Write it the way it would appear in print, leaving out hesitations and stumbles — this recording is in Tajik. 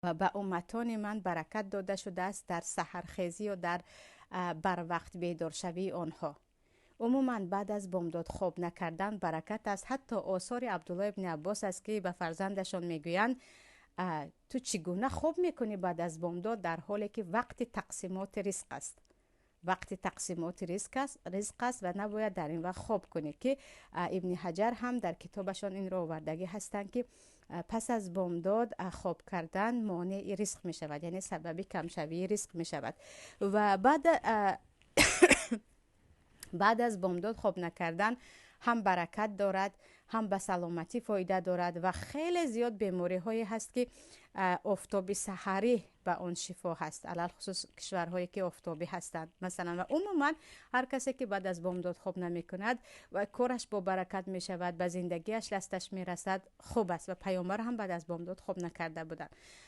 Ва ба умматони ман баракат дода шудааст дар саҳархезӣ ё дар барвақт бедоршавии онҳо. Умуман, баъд аз бомдод хоб накардан баракат аст. Ҳатто осори Абдулло ибни Аббос аст, ки ба фарзандашон мегӯянд: «Ту чӣ гуна хоб мекунӣ баъд аз бомдод, дар ҳоле ки вақти тақсимоти ризқ аст?» Вақти тақсимоти ризқ аст ва набояд дар ин вақт хоб кунӣ. Ки Ибни Ҳаҷар ҳам дар китобашон инро овардагӣ ҳастанд, ки пас аз бомдод хоб кардан монеи ризқ мешавад, яъне сабаби камшавии ризқ мешавад. Ва баъд аз бомдод хоб накардан ҳам баракат дорад, ҳам ба саломатӣ фоида дорад. Ва хеле зиёд бемориҳое ҳаст, ки офтоби саҳарӣ ба он шифо ҳаст, алалхусус кишварҳое ки офтобӣ ҳастанд, масалан. Ва умуман, ҳар касе ки баъд аз бомдод хоб намекунад ва кораш бо баракат мешавад, ба зиндагиаш дасташ мерасад, хуб аст. Ва Паёмбар ҳам баъд аз бомдод хоб накарда буданд.